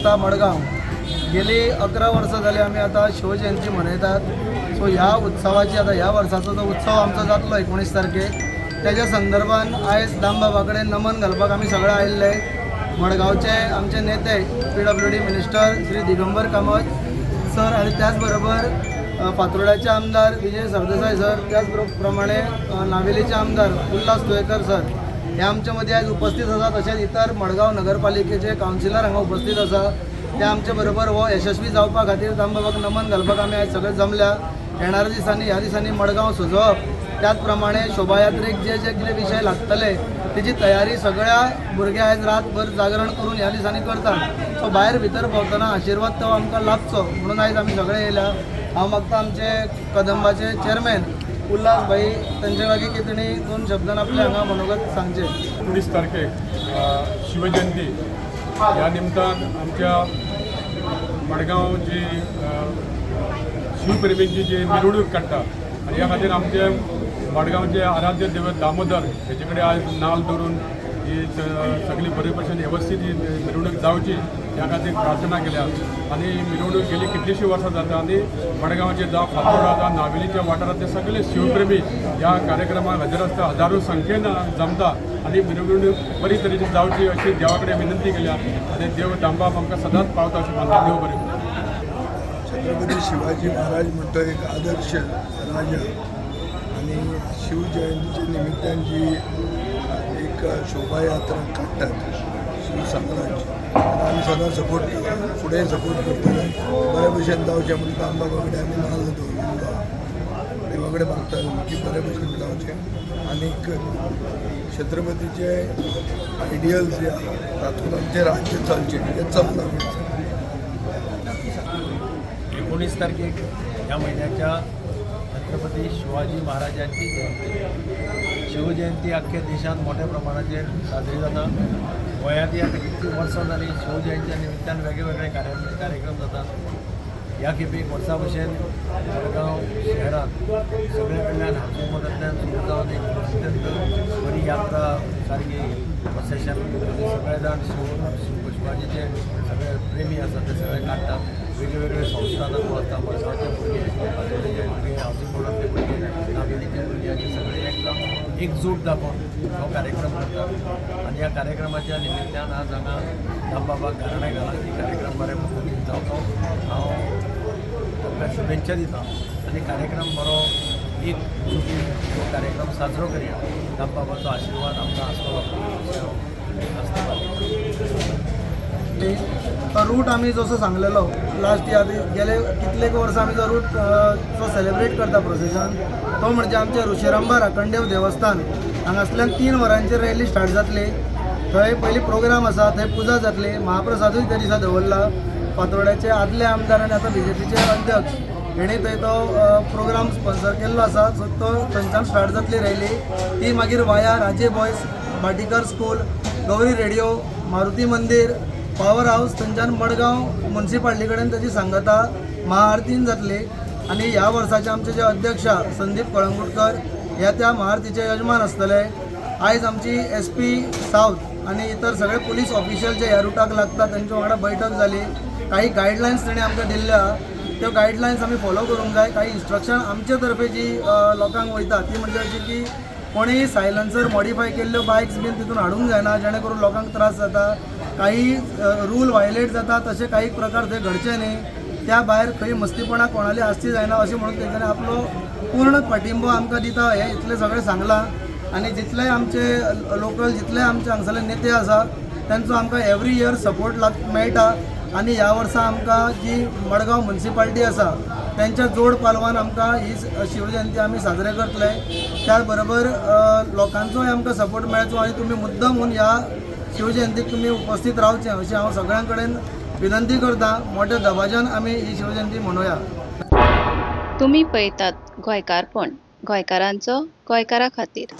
मडगांव गेली 11 वर्सां जाली आमी आतां शिवजयंती मनयतात. सो ह्या उत्सवाची आतां ह्या वर्साचो जो उत्सव आमचो जातलो 19 तारखेक, तेज्या संदर्भान आयज दामबाबा कडेन नमन घालपाक आमी सगळे आयिल्ले. मडगांवचे आमचे नेते, PWD minister Shri Digambar Kamat sir आणि त्याच बरोबर फातोर्ड्याचे आमदार विजय सरदेसाय सर, त्याच प्रमाणे नावेलीचे आमदार उल्हास तुयेकर सर हे आमच्या मदीं आयज उपस्थित आसा. तशेंच इतर मडगांव नगरपालिकेचे कावन्सिलर हांगा उपस्थित आसा. ते आमचे बरोबर हो यशस्वी जावपा खातीर दामबाबाक नमन घालपाक आमी आयज सगळे जमल्या. येणाऱ्या दिसांनी, ह्या दिसांनी मडगांव सजोवप, त्याच प्रमाणे शोभायात्रेक जे जे कितें विशय लागतले तेजी तयारी सगळ्या भुरगे आयज रातभर जागरण करून ह्या दिसांनी करतात. सो भायर भितर भोंवतना आशिर्वाद तो आमकां लाभचो म्हणून आयज आमी सगळे येयल्या. हांव मागता आमचे कदंबाचे चेअरमॅन उल्हास भाई तेंचे लागीं की तेणी दोन शब्दान आपले हांगा मनोगत सांगचें. 19 तारखेक शिवजयंती ह्या निमतान आमच्या मडगांव जी शिवप्रेमींची जी मिरवणूक काडटा आनी ह्या खातीर आमचे मडगांवचे आराध्य दैवत दामोदर हेचे कडेन आयज नाल दवरून ही सगळी बरे भशेन वेवस्थीत ही मिरवणूक जावची ह्या खातीर प्रार्थना केल्या. आनी मिरवणूक गेली कितलीशीं वर्सां जाता आनी मडगांवचे जावं फातोर्डा जावं नावेलीच्या वाठारांतले सगळे शिवप्रेमी ह्या कार्यक्रमाक हजर आसता, हजारो संख्येन जमता आनी मिरवणूक बरी तरेची जावची अशी देवा कडेन विनंती केल्या आनी देव दामबाब आमकां सदांच पावता अशें मानता. देव बरें करूं. छत्रपती शिवाजी महाराज म्हणतो एक आदर्श राजा आणि शिवजयंतीच्या निमित्तान जी एक शोभायात्रा काडटात शिवसाम्राज्य, ताका आमी सदां सपोर्ट केला, फुडें सपोर्ट करतले. बरे भशेन जावचें म्हणून दामबाबा कडेन आमी नाल्ल दवरिल्लो आहा. देवा कडेन मागता की बरे भशेन जावचें आनीक छत्रपतीचे आयडियल जे आहा तातूंत आमचें राज्य चलचें हें चलना. 19 तारखेक ह्या महिन्याच्या छत्रपती शिवाजी महाराजांची जयंती. शिवजयंती अख्ख्या देशांत मोठ्या प्रमाणाचेर साजरी जाता. गोंयांतय आतां कितलीं वर्सां जालीं शिवजयंतीच्या निमित्तान वेगळे वेगळे कार्यक्रम जातात. ह्या खेपेक वर्सा भशेन मडगांव शहरांत सगळे कडल्यान हावसिंग बोर्डांतल्यान सुरू जावन एक अत्यंत बरी यात्रा सारकी प्रोसेशन, सगळे जाण शिव शिव शिवाजीचे सगळे प्रेमी आसात ते सगळे काडटात. वेगळे वेगळे संस्था तातूंत आसता. मडगांवचे भुरगे, फातोर्डेचे भुरगे, हावसिंग बोर्डांतले भुरगे, नावेलीचे भुरगे अशे सगळे एकदम एकजूट दाखोवन हो कार्यक्रम करतात. आनी ह्या कार्यक्रमाच्या निमित्तान आज हांगा दामबाबाक गाराणें घालां की कार्यक्रम बरे पद्दतीन जावचो. हांव तांकां शुभेच्छा दिता आनी कार्यक्रम बरो एक जुटीन हो कार्यक्रम साजरो करया. दामबाबाचो आशिर्वाद आमकां आसतलो अशें हांव आस्ता बाळगितां. तो रूट आमी जसो सांगलेलो लास्ट इयर, गेले कितलेक वर्सां आमी जो रूट जो सेलिब्रेट करता प्रोसेशन, तो म्हणजे आमचें ऋषिरंबा राखणदेव देवस्थान हांगासल्यान 3 वरांचेर रॅली स्टार्ट जातली. थंय पयलीं प्रोग्राम आसा, थंय पुजा जातली, महाप्रसादूय त्या दिसा दवरला. फातोर्ड्याचे आदले आमदार आनी आतां बीजेपीचे अध्यक्ष हेणी थंय तो प्रोग्राम स्पॉन्सर केल्लो आसा. सो तो थंयच्यान स्टार्ट जातली रॅली. ती मागीर via Raje boys, Bhatikar school, Gauri radio, Maruti Mandir, power हावस, थंयच्यान मडगांव मुन्सिपाल्टी कडेन ताची सांगता महाआरतीन जातली. आनी ह्या वर्साचे आमचे जे अध्यक्ष आहा, संदीप कळंगुटकर ह्या त्या महाआरतीचे यजमान आसतले. आयज आमची एसपी सावथ आनी इतर सगळे पुलीस ऑफिशियल जे ह्या रुटाक लागता तेंच्या वांगडा बैठक जाली. काही गायडलायन्स तेणी आमकां दिल्ल्यो आहा, त्यो गायडलायन्स आमी फॉलो करूंक जाय. काही इन्स्ट्रक्शन आमचे तर्फे जी लोकांक वयता ती म्हणजे अशी की कोणीय सायलन्सर मॉडिफाय केल्ल्यो बायक्स बीन तितून हाडूंक जायना, जेणे करून लोकांक त्रास जाता. काही रूल वायलेट जाता तशे काही प्रकार थंय घडचे न्ही. त्या भायर खंय मस्तीपणां कोणाली आसची जायना अशें म्हणून तेंच्यांनी आपलो पूर्ण पाठिंबो आमकां दिता हें इतलें सगळें सांगलां. आनी जितले आमचे लोकल, जितले आमचे हांगसरले नेते आसा तेंचो आमकां एवरी इयर सपोर्ट लाग मेळटा. आनी ह्या वर्सा आमकां जी मडगांव मुन्सिपाल्टी आसा तेंच्या जोड पालवान आमकां ही शिवजयंती आमी साजरे करतले. त्या बरोबर लोकांचोय आमकां सपोर्ट मेळचो आनी तुमी मुद्दम म्हूण ह्या शिवजयंतीक तुमी उपस्थीत रावचें अशें हांव सगळ्यां कडेन विनंती करता. मोठ्या दबाज्यान आमी ही शिवजयंती मनोवया. तुमी पळयतात गोंयकारपण, गोंयकारांचो गोंयकारा खातीर.